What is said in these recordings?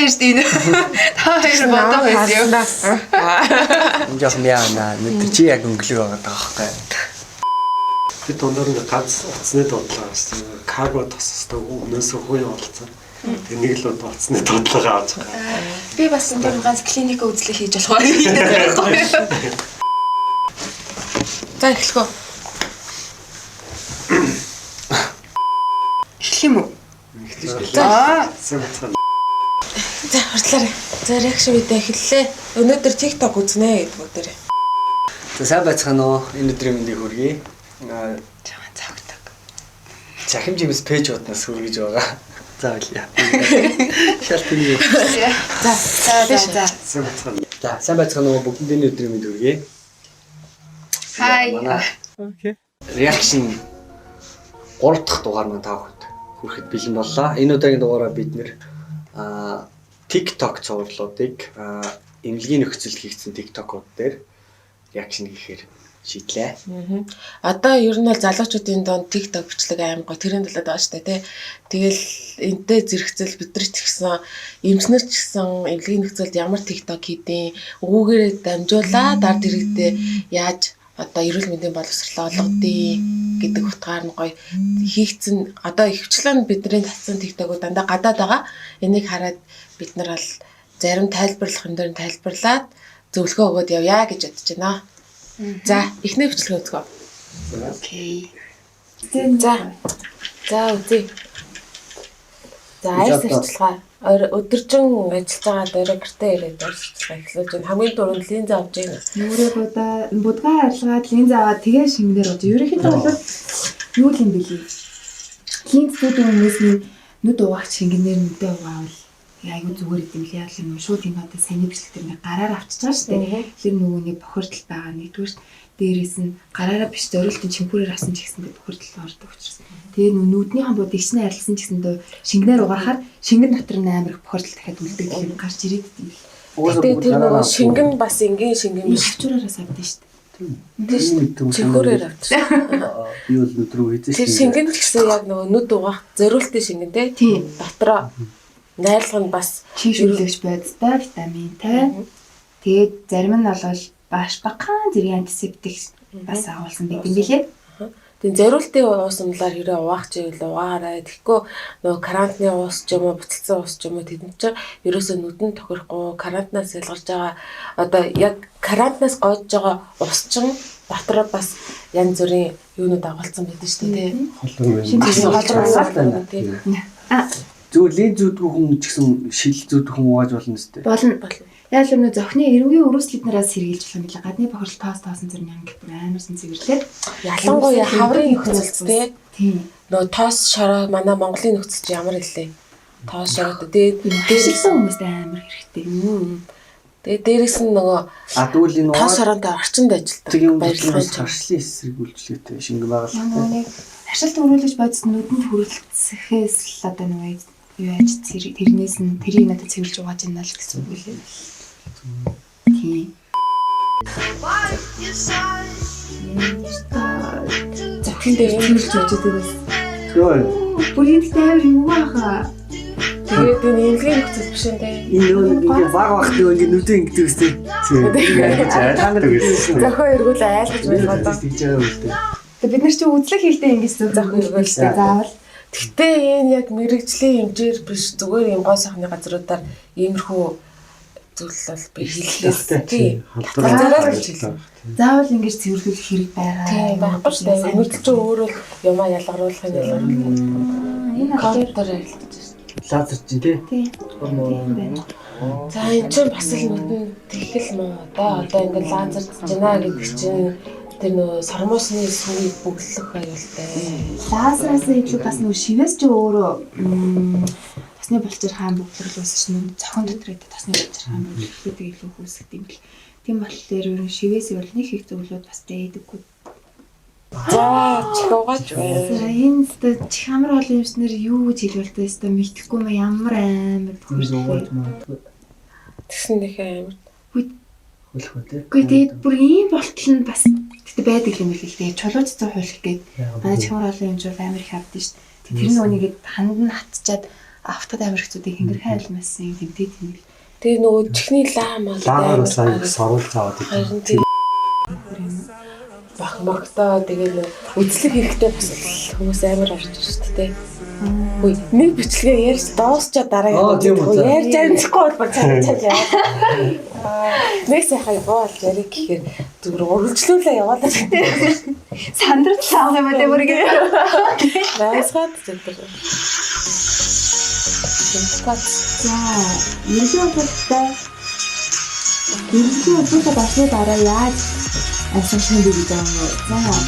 л шүү дээ энэ. Та хоёр бодоо байсан юм. Энэ жоохон яа наа. Нүд чи яг өнгөлөг байгаа даа байхгүй. Би дундаар нэг ганц утасны дуудлага авсан. Карго тосостой өмнөөс хүү явуулсан. Тэгээ нэг л удаа утасны дуудлага авч байгаа. Би бас энэ тэр ганц клиник үзлэг хийж болохоор хийдэг. За эхлэх үү. Эхлэх юм уу? Аа. Сайн бацгаана. За хурдлаарай. За reaction видео эхэллээ. Өнөөдөр TikTok үзнэ гэдэг бүгдээрээ. За сайн байцгаана уу? Энэ өдрийн мэндийг хүргэе. Аа Чамаа цавдаг. Захим жимс пэйж уднаас хүргэж байгаа. За баярлалаа. Шалт юм. За За за за. Сайн бацгаана. За сайн байцгаана уу? Бүгдэнд энэ өдрийн мэнд хүргэе. Хай. Манай Reaction 3 дахь дугаар маань та бүхэнд хүрэхэд бэлэн боллоо. Энэ удаагийн дугаараа бид нэр TikTok цувралуудыг эмнэлгийн нөхцөлд хийгдсэн TikTok-ууд дээр reaction хийхээр шийдлээ. Одоо ер нь бол залуучуудын донд TikTok бичлэг аим гоо тэрийн төлөө байгаа шүү дээ тий. Тэгэл энтэй зэрэгцэл бид нар ч гэсэн эмчнэр ч гэсэн эмнэлгийн нөхцөлд ямар TikTok хийдیں۔ Өгөөгээрээ дамжуулаад ард иргэдээ яаж одоо эрүүл мэндийн боловсрол олгодیں гэдэг утгаар нь гоё хийгдсэн одоо ихэвчлэн бидний татсан TikTok-ууд дандаа гадаад байгаа. Энийг хараад бид нар бол зарим тайлбарлах юм дээр нь тайлбарлаад зөвлөгөө өгөөд явъя гэж бодож байна. За, эхний бичлэг үзгөө. Окей. За. За үзье. За айс арчилгаа. Өдөржин ажиллаж байгаа дөрөв гэртээ ирээд айс арчилгаа эхлүүлж байна. Хамгийн түрүүнд линз авч байна. Нүрээ будаа будгаа арилгаад линз аваад тэгээ шингэнээр ууж. Ерөнхийдөө бол юу л юм бэлээ. Линз зүүдэг хүмүүс нь нүд угаач шингэнээр нүдээ угаавал айгу зүгээр идэм л яг л юм шууд энэ одоо саяны бичлэг дээр нэг гараар авчиж байгаа шүү дээ. Тэр нөгөө нэг бохирдол байгаа нэгдүгээр дээрээс нь гараараа биш зориултын чимхүүрээр авсан ч гэсэндээ бохирдол ордог учраас. Тэгээ нүү нүднийхэн бод ихснээ арилсан ч гэсэндээ шингэнээр угаахаар шингэн дотор нь амар их бохирдол дахиад үлддэг юм гарч ирээд идэм бэл. Гэтэ тэр нөгөө шингэн бас энгийн шингэн Энэ биш. хавчураараас авдсан шүү дээ. Тийм шүү дээ. Чимхүүрээр авчих. Би бол нүд рүү хийсэн Тэр шингэн ч гэсэн яг нөгөө нүд угаах зориултын шингэн тий. Тийм. Дотроо найрлага нь бас Чийшүүлэгч бодистой, витаминтай. Тэгээд зарим нь бол баш бахан зэргийн антисептик бас агуулсан байт юм билээ. Тийм зориултын уус умлаар хэрэг угаах чивэл угаарай. Тэгэхгүй нөгөө карантины уус ч юм уу, буцалсан уус ч юм уу тэдэнд чинь ерөөсөө нүдэн тохирохгүй карантинаас ялгарч байгаа одоо яг карантинаас гоожж байгаа ус чинь дотор бас янз бүрийн юунууд агуулсан байдаг шүү дээ тий. Холон юм. Холон тийм. А Зүгээр линз зүүдгүй хүн ч гэсэн шил зүүдгүй хүн угааж болно сте. болно. Болно. Яг л өнөө зохины эрүүгийн өрөөс лиднераас сэргийлж болох юм билээ. Гадны бохирдол тоос тоосон зэрэг нянг бүр амар сан цэвэрлээд. Ялангуяа хаврын нөхцөлд тий. Тийм. Нөгөө тоос шороо манай Монголын нөхцөл чи ямар илээ. Тоос шороотой. Тэгээд Дээрлсэн хүмүүст амар хэрэгтэй. тэгээд дээрэс нь нөгөө А тэгвэл энэ тоос угааж шороонтой орчинд ажилладаг. тэг юм Баярлалаа. бас харшлын эсрэг үйлчлэгээтэй шингэн Нөгөө байгууллагатай. нэг харшилт өрөөлөж бодис нүдэнд хүрэлцэхээс л одоо нөгөө юу яаж тэрнээс нь тэрийг надад цэвэрлж угааж байна л гэсэн үг лээ. Тийм. Зохин дээр цэвэрлж очиж байгаа бас. Йоо. Бүр энэ ихтэй амар юу баха. Тэгээд энэ эмнэлгийн нөхцөл биш юм те. Энэ нөгөө нэг ингээ баг багт нөгөө ингээ нүдээ ингэдэг үстэй. Ингэж Та нар айлтдаг. Зохион эргүүл айлгаж байх одоо. Тэгж байгаа юм л дээ. Тэгээ бид нар чи үзлэг хийхдээ ингэж Зохин эргүүл шүү дээ. Заавал Гэтэ энэ яг мэрэгжлийн хэмжээр биш зүгээр юм гоо сайхны газруудаар иймэрхүү зүйл бол би хэллээ. Тийм. Зараа л хэлсэн. заавал ингэж цэвэрлэх хэрэг байгаа. Тийм байхгүй шүү дээ. Мэрэгжил чинь өөрөө л юмаа ялгаруулах юм ялгаруулах. Энэ болохоор Компьютер ярилцаж шүү дээ. Лазер чинь тий. тийм. Тийм байна. За энэ чинь бас л нүдэн тэгхэл муу да. Одоо ингээд лазердж байна гэдэг чинь тэр нөгөө сормоосны сүгийг бөглөх аюултай. Лазераас илүү бас нөгөө шивээс ч өөрөө тосны булчирхаан бөглөрөл үүсэж нүд цохон дотор гэдэг тосны булчирхаан бөглөрөлүүдийг илүү үүсгэх юм бэл. Тийм болохоор ер нь шивээс бол нэг их зөвлүүд бас дээдэггүй. За чих угааж байна. За энэ өстой чихамар олон юмснэр юу гэж хэлвэл өстой мэдхгүй мэ ямар амар бохирдол. магадгүй. Тэгсэн нэхэ амар. Хөлөх үү тий. Үгүй тэгээд бүр ийм болтол нь бас тэгтээ байдаг юм билээ л дээ. Чулуу цэцэн хуулах гээд манай чихмар олон юмжуул амар их авдсан шүү дээ. Тэр нөгөөнийг ханд нь хатчаад Автод амар хэцүү хингэрхэн айлмасан юм тэмтэй тэмэл. Тэгээ нөгөө чихний лаа мал Лаагаар бас аяг сорвол аваад Харин идэв. тийм бах магтаа тэгээ нэг үзлэг хэрэгтэй бас хүмүүс амар орж ирж шүү дээ. Үгүй нэг бичлэгээ ярьж дуусчаа Аа, дараа тийм үү, за. ярьж амжихгүй бол бүр цаа цаа яа. Нэг сайхан яваал яриг гэхээр зүгээр үргэлжлүүлээ яваалаа. Сандрал авах юм аа тэ бүр ингэ. Найсгаад зүгээр. Тэмцгац. За, ерөнхий бодлоо ерөнхий бодлоо болсны дараа яаж амьсгалах юм бэ гэж байгаа юм уу?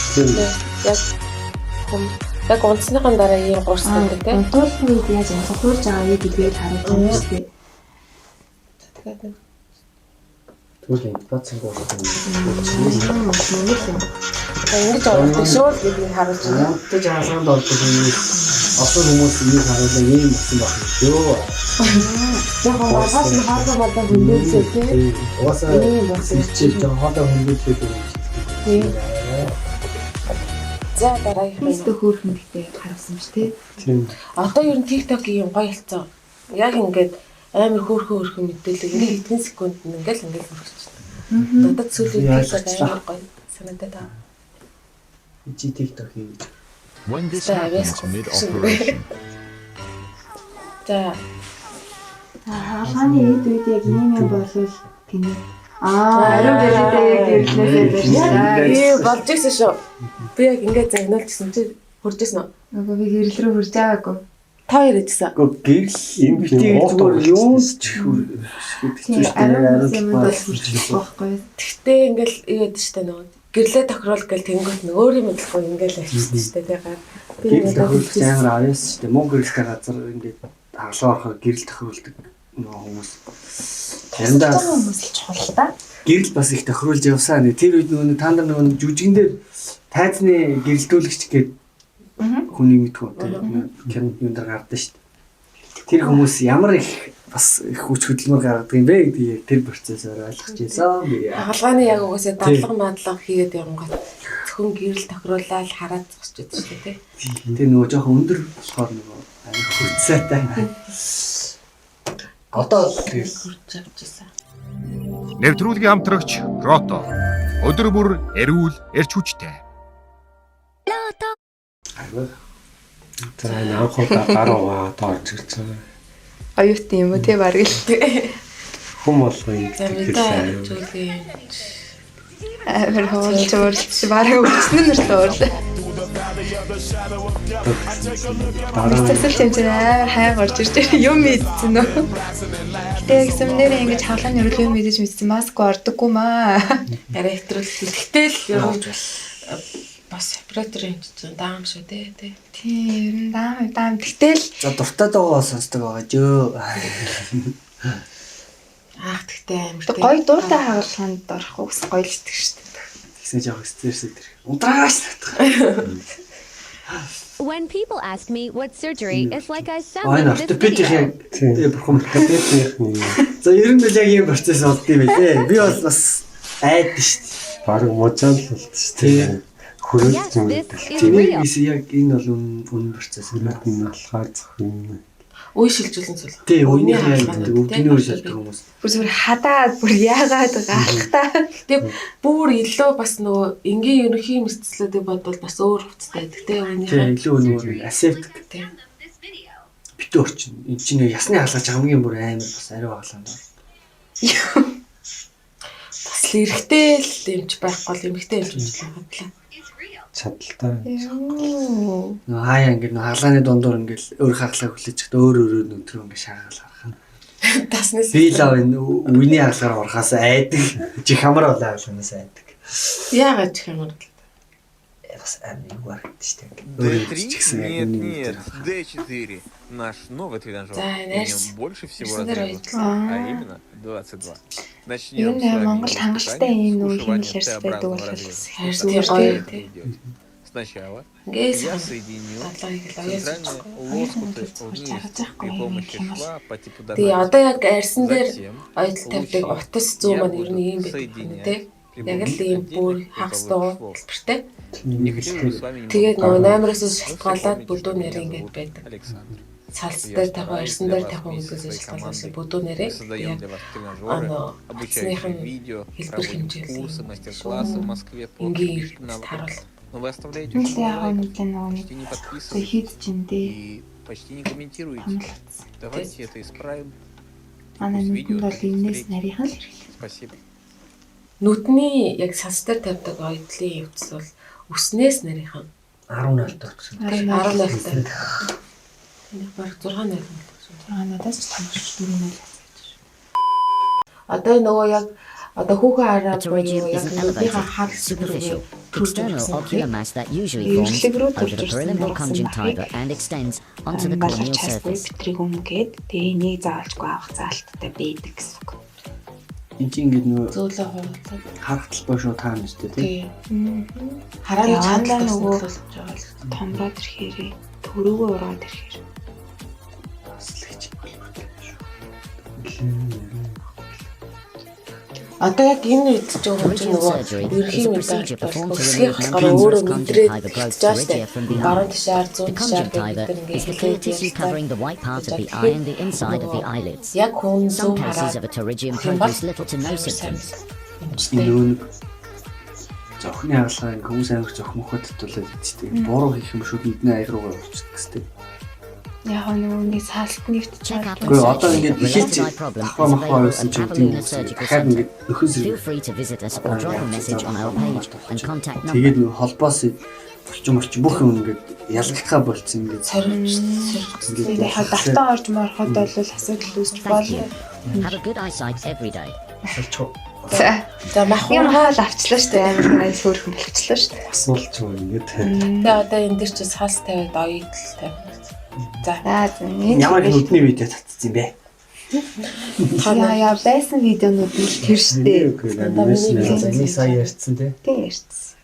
За, Тийм. Яг хүм яг унтсныхан дараа ийм гурс гэдэг тийм. унтуулах үед яаж амьсгалуулж байгаа вэ гэдгийг харуулж байгаа юм шүү дээ. Тэгээд нэг Тэгвэл интубацийн гурс юм. Мөн л юм. За ингэж ордог шүү л гэдгийг харуулж байна. Унтаж хаалганд ордог хүмүүс олон хүмүүс энийг харуулаа ийм болсон байх юм шүү. Яг гоо нь хоолой молоо хөндөөлсөө тийм. Угаасаа Ийм болсон. чи жоо хоолой хөндөөлөхөд юм Тийм. шиг. За дараагийнх нь. Өөртөө хөөрхөн гэхдээ харуулсан ба шүү дээ. Тийм. Одоо ер нь TikTok-ийн юм гоё болсон. Яг ингээд амар хөөрхөн хөөрхөн мэдээлэл ингээд хэдхэн секунд нь ингээл ингээл хүрчихсэн. Надад сүүлийн TikTok амар гоё санагдаад байгаа. Чи TikTok хий гэж. When this За, happens авьяас mid-operation, За Хаалганы эд үед яг ийм юм болвол гинэ. Аа, ариун бэлэдээ яг гэрлээсээ барьсан. Ээ болж исэн шүү. Би яг ингээд загнуулчихсан чи хурж исэн үү? Нөгөө би гэрэл рүү хурж байгаагүй. Та хоёр ижсэн. Гэхдээ гэрэл Энд битгий уут зүгээр оруулчихсан юунс ч хэцүү Тийм, шүү дээ. ариун Ариун юмд бол хурж болохгүй байхгүй. Тэгтээ ингээл юу яд штэ нөгөө гэрлээ тохируул гэл тэнгүүт нөгөө өөрийн мэдлэхгүй ингээл авчихсан штэ тий гар. Би Гэрэл ингээд тохируулах амар авьяас шүү дээ. Муу гэрэлтэй газар ингээд хаалгаа орохоор гэрэл тохируулдаг нөгөө хүмүүс. Заримдаа Тусалж байгаа хүмүүс л чухал л та. гэрэл бас их тохируулж явсан. Тэр үед нөгөө та нар нөгөө жүжигэн дээр тайзны гэрэлтүүлэгч гээд хүнийг мэдхүү тийм кино юм дээр гардаг шүү дээ. Тэр хүмүүс ямар их бас их хүч хөдөлмөр гаргадаг юм бэ гэдгийг яг тэр процессоор ойлгож байсан би. Хагалгааны яг угаасаа Тий. дадлага мадлага хийгээд явангат зөвхөн гэрэл тохируулаад хараад зогсож байдаг шүү дээ тий. Тэр нөгөө жоохон өндөр болохоор нөгөө амар хүчсайтай. Одоо л тэгэл Хурж авч ирсэн. нэвтрүүлгийн хамтрагч Рото. Өдөр бүр эрүүл эрч хүчтэй. арай За энэ анх удаа гар угаад орж ирж байгаа. Оюутан юм уу те бараг л. Хүм болго За ингэдэг мэдээ хэлээ. зүйлийн Амар хуулж ууралж бараг өвчнөн нүрт уурлаа. Дараа Цэцэл чимчээр амар хайг орж ирж байна. Юм мэдсэн үү? Гэтэ яг сэмнэр ингэж хаалганы өрөөл юм мэдэж мэдсэн маск ордоггүй маа. арай хэтрүүлсэн. Тэгтэл ер нь бас оператор юм чинь даам шүү дээ тий. Тийм, ер нь даам даам. Гэтэл За дуртай дуу сонсдог байгаа жөө. Аах тэгтээ амар тий. гоё дуутай хагалгаанд орох ус гоё л итгэж шүү дээ. Тэгсэн жоох стресс өдр. Ундраач надах. When people ask me what surgery is like, I send Аа энэ them this ортопедийн video. яг тэгээ бурхан ортопедийнхний За ер нь л яг ийм процесс болд юм байлээ. Би бол бас айд шүү дээ. бараг мужаан л болд шүү дээ. Хөрөлж Yes, юм this гэдэг. is Тэнийг real. биш яг энэ бол үнэн процесс. Нүд нь алхаар зохино. Үе шилжүүлэн зүйл. Тий, үеийн яг хаалганууд, гэдэг өвдгний үе шалдаг хүмүүс. Бүр зүгээр хадаад бүр яагаад гаалхтаа. Гэтэ бүр илүү бас нөгөө энгийн ерөнхий мэрцлүүдийг бодвол бас өөр хувцастай байдаг тий Тий, үеийн. илүү нөгөө асептик Тий. битүү орчин. Энд чинь нөгөө ясны хаалгач хамгийн бүр амар бас ариу хаалганд. Бас л эрэгтэй л эмч байхгүй л эмэгтэй эмч ажиллах бодлоо. Чадaltaй. Йоо. Нөгөө хаяа ингээд нөгөө хаалганы дундуур ингээд өөр хаалгаа хүлээж чад өөр өөрөө өнтрөө ингээд шаагаал харах нь. Таснаас Би л энэ үений хаалгаар орохоос айдаг. Чихамар бол хаалганаас айдаг. яагаад ч юм уу. Бас амар юу харагдаж штэ. Өөр D3? ч гэсэн яг Нет, үнийн нет, дээр. D4. Наш новый тренажер. За, И в энэ нем больше всего арьсан дээр разрезов, оюутлаа. а именно 22. Начнем Ер с нь вами Монголд хангалттай испытание ийм с нөгөө ушиванием химэл ярьс байдаг Т-образного бол разреза. Харин Итак, тийм что гоё я тий. буду делать? Сначала Ингээд я сайхан соединю дадлага хийгээл оюун центральные суучихгүй. лоскуты Оюутан вниз жаргаж байхгүй при юм помощи юм бол. шва по типу Тэгээ донатов. одоо яг арьсан дээр Затем оюутал тавьдаг лучи утас зүү я маань ер буду нь ийм байдаг юм соединять тий. Яг л ийм бүр хагас дугуй хэлбэртэй. Не хотели бы с вами немного Тэгээд нөгөө поговорить? номероос Мы все шалтгаалаад помните, бүдүү что нэр меня ингээд зовут байдаг. Александр. Салс Я дээр тавих, стараюсь арьсан для дээр вас тавих вместе со гэдгээс своей шалтгаалсан командой. бүдүү Мы нэрийг создаем яг для вас тренажеры, нөгөө обучающие утасных нь видео, хэлбэр проводим хэмжээлсэн курсы, юм мастер-классы в Москве по энгийн практическим ертөнцид навыкам. харуул. Но вы оставляете Энд очень л яг мало лайков, нэг л нөгөө нэг почти не тэг подписываетесь хид чиндээ и почти не комментируете. томлогдсон. Давайте это исправим. Манай Пусть нүдэнд видео бол будет энэс встретить. нарийнхан л хэрэглээ. Спасибо. Нүдний яг салс дээр тавьдаг оюутлын өвдс бол өснээс нарийнхан. 18 төгсөн. 18 таа. Энэ баг 6 0 л. 6-надаас ч томорч 4-0 гэж. Одоо нөгөө яг одоо хүүхэн хараа A pterygium буюу is яг an нүднийхээ elevated, хар superficial, төрж external ирсэн ocular үгийг mass that usually forms Эвэрлэг рүү over төрж the ирсэн perilimbal нургасан conjunctiva бахыг and extends onto the баларч corneal чадахгүй surface. битрийг өмгээд тэгээ энийг заавалжгүй авах заалттай байдаг гэсэн үг. Энд чинь ингээд нөгөө зөөлөө хуваалцаад харагдал боо шүү таана шүү дээ тий. тий. Харааны Явандаа чадал нөгөө нөгөө байгаа л. Томроод ирэхээрээ төрөөгөө ургаад ирэхээр Бас л гэж болов шүү. Одоо яг энэ үед ч юм чи Pterygial нөгөө surgery is ерхий a мэдээ procedure performed to өсгий remove болохоор membranous өөрөө мэдрээд conjunctiva growth эхэлж байгаа pterygia штэ. from the Баруун eye. тишээр зүүн The тишээр гэх conjunctiva бид нар is the ингээд clear хэлээд tissue ярьцгаа. covering the white part of the eye and the inside of the eyelids. Яг хүн Some зүүн cases хараад of a pterygium өгөх юм бол produce little to no амар сайн symptoms. Энэ эмчтэй. нөгөө нэг зохины хагалгаа ингээ хүмүүс амар зохимоход тулаад идчихдэг. Буруу хийх юм шүү нүдний аяг руугаа орчихдог гэстэй. яг нөгөө нэг саалт нэвтэж Check up and Үгүй одоо surgery ингээд for ихэж related eye problems давхаа is махаа available байсан at ч гэдэг Avaluna юм. Surgical Дахиад Center. ингээд нөхөн Feel зэрэг free to visit us or drop a message on our page and contact number. Тэгээд нөгөө холбоос булчин булчин бүх юм ингээд ялгахаа болцсон ингээд Сорвч сорвч. ингээд яг давтан орж мороход бол асуудал үүсч Thank you. болно. Have a good eyesight every day. болчих. За. За мах Юм уургаа хаал авчлаа штэ амар най хөөрхөн болчихлоо штэ. Асуулч юм ингээд. Тэгээ одоо энэ дэр чи салс тавиад оюутл тавих. За За за энэ Ямар их нүдний видео татсан юм бэ? Яа яа байсан видеонууд нь л тэр штэ. Үгүй анимашн За нэг сая ярьсан тий. Тийм ярьсан.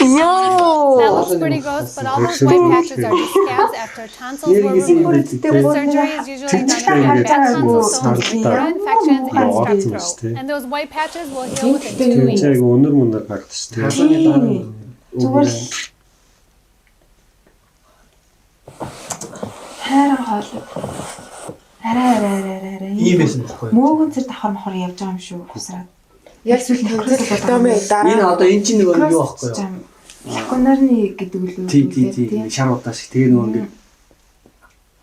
Йоо. That looks pretty gross, but all those white patches are just scabs after tonsils were Нэргээс юм removed. байдаг тий. This surgery is usually done ингээд if you have bad tonsil stones, сарлаа. ear infections, and strep Яваалцсан throat. шүү дээ. And those white patches will heal within Тэгтээ 2 Тэр weeks. чинь айгу өнөр мөнөр гардаг шүү дээ. Халууны дараа Зүгээр л хайран хоол. Арай арай арай арай арай. Ийм байсан байхгүй юу? Мөөгөн цэр давхар махар явж байгаа юм шүү. Хусраад. яг зүйл тэмцэлтомын Энэ дараа одоо энэ чинь нөгөө нэг юу байхгүй юу? Лакунарны гэдэг үлээ. Тий тий тий шар удаа шиг тэгээ нөгөө ингээд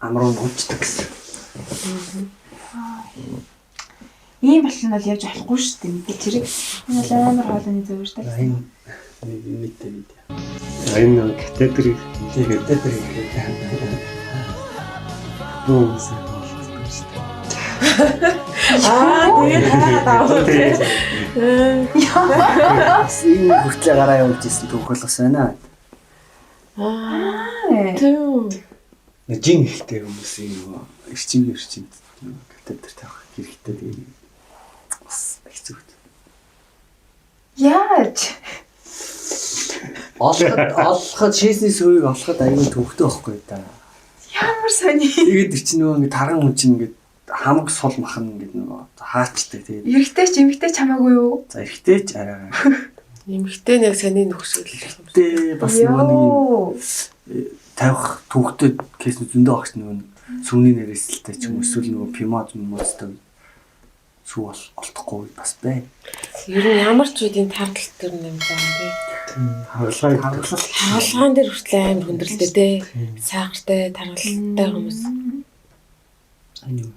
амруу нуучдаг гэсэн. Ийм болох нь бол явж болохгүй шүү дээ. Мэдээ тэрэг энэ бол амар хоолойны зөв шүү дээ. Энэ нэг нийтээ видео. Энэ катетер Тий катетер ингээд. хүмүүс болчихсон шүү дээ. Аа тэгээд хараад авах тий. Бас энэ хүртлээ гараа явуулж исэн түүх болгос байна. Аа тийм. Жин ихтэй хүмүүсийн нөгөө эрчим эрчимд катетер тавих хэрэгтэй тэгээд бас хэцүү. Яаж? Олоход шээсний сүрийг олоход аюул төвхтэй байхгүй да. Ямар сони. Тэгээд тэр чинь нөгөө ингээд тарган хүн чинь ингээд хамаг сул махан ингээд нөгөө хаачдаг тэгээд Эрэгтэй ч эмэгтэй ч хамаагүй юу? за эрэгтэй ч арай Эмэгтэй нэг сони нөхшөл. эрэгтэй бас нөгөө нэг юм Йоо. тавих төвхтэй кейс зөндөө багш нөгөө нэг сүмний нэрээсэлтэй ч юм уу эсвэл нөгөө пимод модтой сүү бол олдохгүй бас бай. Ер нь ямар ч үеийн тардал төр юм даа тий. Хагалгаа Хагалал Хагалгаан дээр хүртэл амар хүндрэлтэй тий. Сахартай, таргалтай хүмүүс. энэ юу?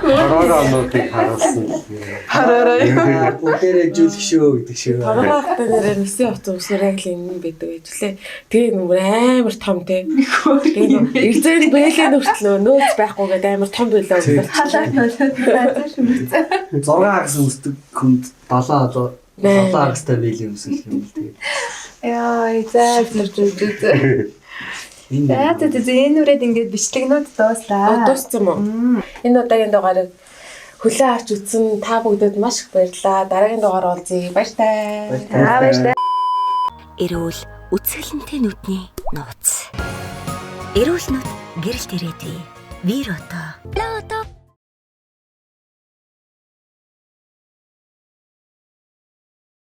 Хорогоонуудыг харуулсан. Хараарай. Бүгдээрээ жүлх шүү гэдэг шиг. Торгоохтой нэрээр нисэн явц өмсөр яг л энэ байдаг байж лээ. Тэгээ нүмер амар том тий. Тэгээ нөө эрзэн бэлэн хүртэл нөө нөөц байхгүйгээд амар том бэлээ өгсөн. Халаад болоод газар шүмцэн. 6 хагас өмсдөг хүнд 7 7 хагастай бэлэн өмсөх юм л тэгээд. Яа, за за за за. Энэ За за за энэ үрээд ингээд бичлэгнүүд дууслаа. Дууссан юм уу? Энэ удаагийн дугаарыг хүлээн авч үзсэн та бүгдэд маш их баярлалаа. Дараагийн дугаар уулзъя. Баяртай. За баярлалаа. Эрүүл, үзэсгэлэнтэй нүдний нууц. Эрүүл нүд Гэрэлт ирээдүй. Вирото. Лото.